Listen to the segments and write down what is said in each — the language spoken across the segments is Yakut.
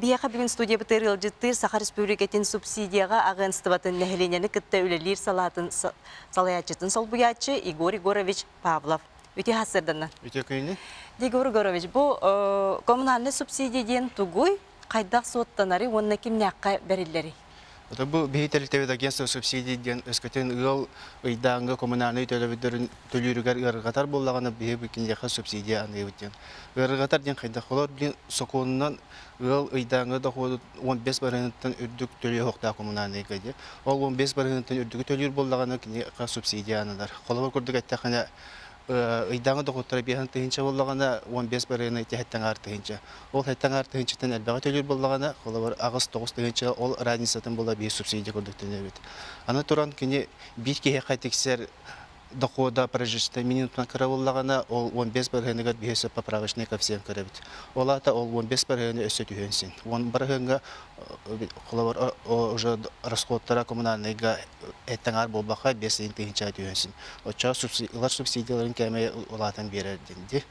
Биһиэхэ бүгүн студиябытыгар ыалдьыттыыр Саха Республикатын субсидияҕа агентствотын нэһилиэнньэни кытта үлэлиир салаатын салайааччытын солбуйааччы Егор Егорович Павлов. Үтүө сарсыарданнан. Үтүө күнү. Егор Егорович, бу коммунальнай субсидия диэн тугуй, хайдах суоттанарый уонна кимнээххэ бэриллэрий? Это бу биһи тэрилтэбит агентство субсидий диэн өскөтүн ыал ыйдааҥҥы коммунальнай төлөбүрдэрин төлүүрүгэр ыарырҕатар буоллаҕына биһи бу киниэхэ субсидия аныыбыт диэн. Ыарырҕатар диэн хайдах олор билин сокуонунан ыал ыйдааҥҥы доходу 15 барыһыттан үрдүк төлүө коммунальныйга диye. Ол 15 барыһыттан үрдүгү төлүүр буоллаҕына киниэхэ субсидия ананар. Холобур курдук эттэххинэ ыйдааҥы дохуоттара биэһэн тыһыынча буоллаҕына, 15 барыһына ити хэттэн аҥаар тыһыынча. Ол хэттэн аҥаар тыһыынчаттан элбэҕи төлүүр буоллаҕына, холобур, аҕыс-тоҕус тыһыынча ол разницатын була биир субсидия курдук төлөбүт. Аны туран кини биир киһиэхэ тиксэр дохода прожиточный минимумтан кыра буоллаҕына, ол 15 барыһыныгар биһи өссө поправочный коэффициент көрөбүт. Ол аата ол 15 барыһыны өссө түһүөн син. 10 барыһыҥҥа холобур уже расходтара коммунальныйга эттэн буолбакка 5 тыһыынча түһүөн син. Оччоҕо ылар субсидияларын кээмэйэ улаатан биэрэр диэн дии.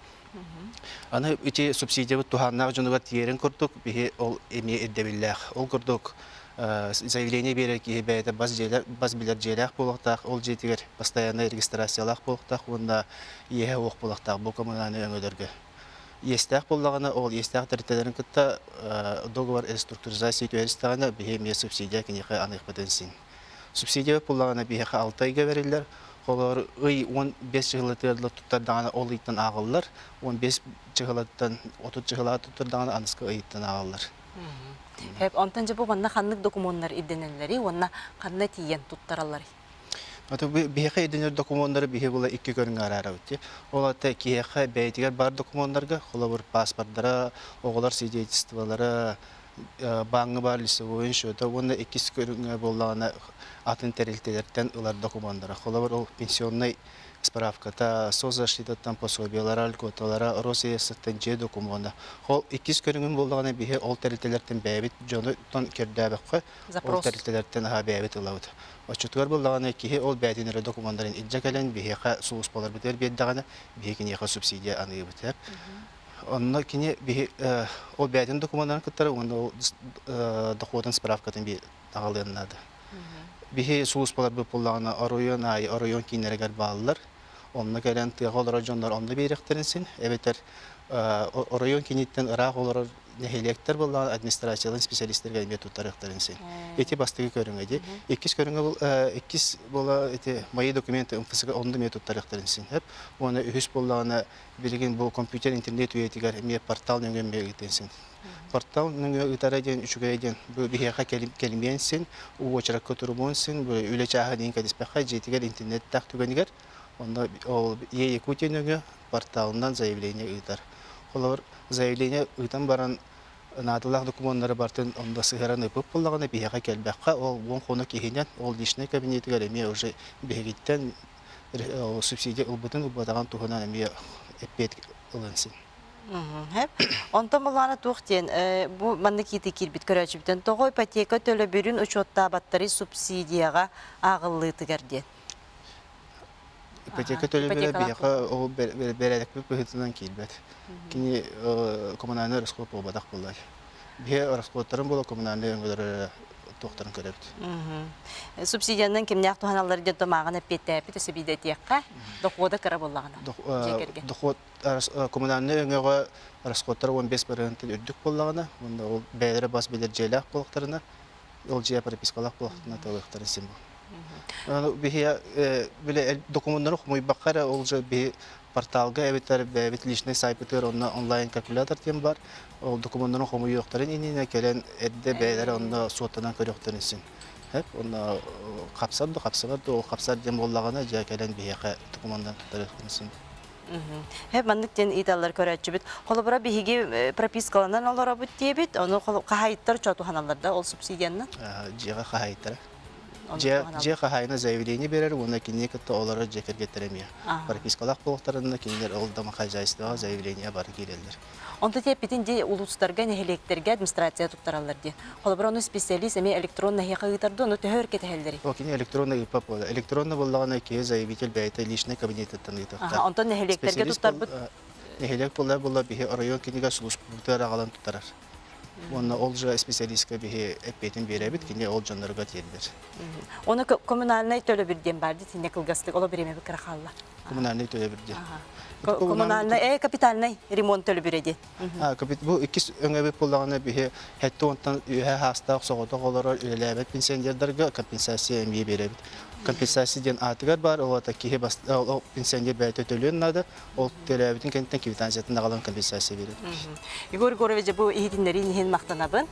Аны ити субсидиябыт туһааннаах дьонугар тиийэрин курдук биһи ол эмиэ ирдэбиллээх. Ол курдук заявление биэрэр киһи бэйэтэ бас, дьиэлэр, бас билэр дьиэлээх буолуохтаах, ол дьиэтигэр постоянно регистрациялаах буолуохтаах уонна иэһэ уох буолуохтаах бу коммунальнай өҥөлөргө. Иэстээх буоллаҕына, ол иэстээх тэрилтэлэрин кытта договор реструктуризации түһэристэҕинэ, биһи эмиэ субсидия киниэхэ аныахпытын син. Субсидия буоллаҕына биһиэхэ алта ыйга бэриллэр. Холобур, ый 15 чыһылатыгар туттардаҕына ол ыйтан ааҕыллар. 15 чыһылаттан 30 чыһылаҕа туттардаҕына аныскы ыйыттан ааҕыллар. Хэп, онтон дьэ бу манна ханнык докумуоннар ирдэнэллэрий уонна ханна тиийэн туттаралларый? Аты биһиэхэ ирдэнэр докумуоннары биһи була икки көрүҥҥэ араарабыт. Ол ата киһиэхэ бэйэтигэр баар докумуоннарга, холобур, паспордара, оҕолор свидетельстволара, бааҥҥа баар лицевой счета уонна иккис көрүҥэ буоллаҕына атын тэрилтэлэртэн ылар докумуоннара. Холобур, ол пенсионнай справката, соцзащитаттан пособиелара, льготалара, Росреестртэн дьиэ докумуона. Ол иккис көрүҥүн буоллаҕына биһи ол тэрилтэлэртэн бэйэбит дьонуттан көрдөөбөххө, ол Запрос. тэрилтэлэртэн аһаа бэйэбит ылабыт. Оччотугар буоллаҕына киһи ол бэйэтин эрэ докумуоннарын илдьэ кэлэн биһиэхэ сулууспаларбытыгар биэрдэҕинэ, биһи киниэхэ субсидия аныыбыт. Онно кини биһи ол бэйэтин докумуоннарын кыттары уонна ол дохуотун справкатын аҕалыан наада. Биһи сулууспаларбыт буоллаҕына оройуон аайы оройуон кииннэригэр бааллар. Онно кэлэн тыаҕа олорор дьоннор онно биэриэхтэрин син, эбэтэр оройуон кииниттэн ыраах олорор нэһилиэктэр буоллаҕына администрацияларын специалистэргэ эмиэ туттарыахтарын син. Ити бастакы көрүҥэ дии. Иккис көрүҥэ иккис буола ити мои документы МФСГ онно эмиэ туттарыахтарын син. Уонна үһүс буоллаҕына билигин бу компьютер интернет үйэтигэр эмиэ портал нөҥүө эмиэ ыытыан син. Портал нөҥүө ыытара диэн үчүгэй диэн бу биһиэхэ кэлимиэн син, уочаракка турумуон син, бу үлэ чааһа диэн кэтэспэххэ дьиэтигэр интернеттээх түгэнигэр онно ол Е Якутия нөҥүө порталынан заявление ыытар. Холобур, заявление ыытан баран наадалаах докумуоннары барытын онно сыһыаран ыыппыт буоллаҕына биһиэхэ кэлбэххэ ол уон хонук иһинэн ол личный кабинетыгар эмиэ уже биһигиттэн субсидия ылбытын ылбатаҕын туһунан эмиэ эппиэт ылан син. Онтон былаана туох диэн бу маннык иитии киирбит көрөөччүбүтэн тоҕо ипотека төлөбүрүн учуоттаабаттарый субсидияҕа ааҕыллыытыгар диэн. Ипотека төлөбүрэ биһиэхэ ол бэрээдэкпит быһыытынан киирбэт. Кини коммунальнай расход буолбатах буоллар. Биһи расходтарын буола коммунальнай өҥөлөрө туохтарын көрөбүт. Субсидиянан кимнээх туһаналлар диэн томааҕын эппиэттээппит өссө биирдэ этиэххэ, дохуода кыра буоллаҕына дьиэ кэргэн. Дохуот коммунальнай өҥөҕө расходтара 15 бырыһыантан үрдүк буоллаҕына, уонна ол бэйэлэрэ бас билэр дьиэлээх буоллахтарына, ол дьиэ пропискалаах буоллахтарына талыахтарын син бу. Биһи бile докумуоннары хомуйбакка эрэ ол же биһи порталга эбэтэр бэйэбит личный сайтпытыгар онно онлайн калькулятор диэн бар. Ол докумуоннарын хомуйуохтарын иннинэ кэлэн эрдэ бэйэлэрэ онно суоттанан көрүөхтэрин син. Хэп, онно хапсар да хапсыбат да ол хапсар диэн буоллаҕына дьэ кэлэн биһиэхэ докумуоннарын туттарыахтарын син. Хэп, маннык диэн ыыталлар көрөөччүбүт. Холобура биһиги пропискаланан олоробут диэбит, ону хаһайыттар чотуһаналлар да ол субсидиянан? Дьиэҕэ хаһайыттара. Дьиэ хаһаайына заявление биэрэр уонна кинини кытта олорор дьиэ кэргэттэрэ эмиэ пропискалаах буолуохтарына кинилэр ол домохозяйствоҕа заявление бары киирэллэр. Онто тиэппитин дии улуустарга, нэһилиэктэргэ администрация туттараллар дии. Холобура, ону специалист эмиэ электронно эһиэхэ ыытар дуу, ону төһө өр кэтэһэллэрий? О, кини электронно ыыппат буолар. Электронно буоллаҕына киһи заявитель бэйэтэ личный кабинетыттан ыытыахтаах. Онтон нэһилиэктэргэ туттарбыт Нэһилиэк буолла буолла биһи оройуон кинигэ сулууспабытыгар аҕалан туттарар. Уонна ол же специалистка биһи эппиэтин биэрэбит, кини ол дьоннорго тиэрдэр. Оны коммунальнай төлөбүр диэн бар дии, кылгастык, оло бириэмэ кыра хаалла. Коммунальнай төлөбүр диэн. Коммунальнай, капитальнай ремонт төлөбүрэ диэн. Бу иккис өҥөбүт буоллаҕына биһи хэттэ уонтан үөһэ хаастаах соҕотох олорор үлэлээбэт пенсионердарга компенсация эмиэ биэрэбит. Компенсация диэн аатыгар баар, ол аата киһи пенсионер бэйэтэ төлүөн наада, ол төлөөбүтүн кэнниттэн квитанциятын аҕалан компенсация биэрэбит. Егор Егорович, бу иһитиннэриин иһин махтанабын.